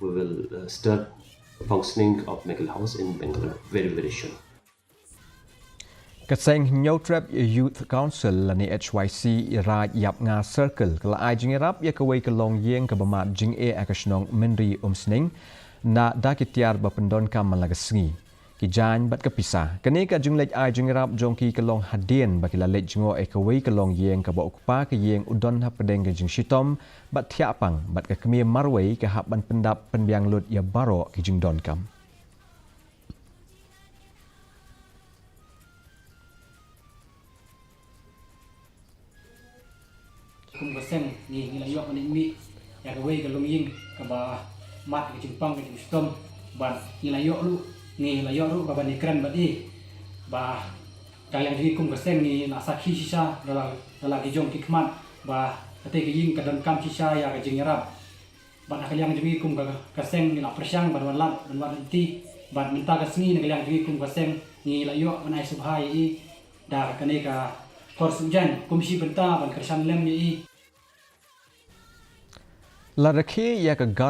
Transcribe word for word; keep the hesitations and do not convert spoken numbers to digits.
We will uh, start functioning of Meikle House in Bangalore very, very soon. Ka seng Hynñiewtrep Youth Council lane H Y C Ïaraij Ïapnga Circle ka la ai jingïarap ïa kawei ka longïing kaba mad jingeh ha ka shnong Mynri Umsning na da ki tiar ba pyndonkam man la ka sngi, ki jaiñ bad ka pisa. Kane ka jingleit ai jingïarap jong ki ka long hadien ba ki la leit jngoh ïa kawei ka longïing kaba u kpa ka ïing u don hapdeng ka jingshitom bad thiah pang, bad ka kmie marwei ka hap ban pyndap pynbiang lut ïa baroh ki jingdonkam. Kum ka seng ngi, ngi la ïoh ban ïa mih ïa kawei ka longïing kaba mad ka jingpang ka jingshitom, bad ngi la ïoh ruh, ngi la ïoh ruh ba ban ïakren bad i ba ka liang jong ngi kum ka seng ngi la sakhi shisha da la, da la ki jong ki khmat ba katei ka ïing ka donkam shisha ïa ka jingïarap. Bad ha ka liang jong ngi kum ka, ka seng ngi la pyrshang ban wan lad, ban wan lynti. Bad mynta ka sngi na ka liang jong ngi kum ka seng ngi la ïoh ban ai sngewbha ïa i da kane ka khor sujaiñ kum shi bynta ban kyrshan lem ïa i. La rakhe ïa ka gar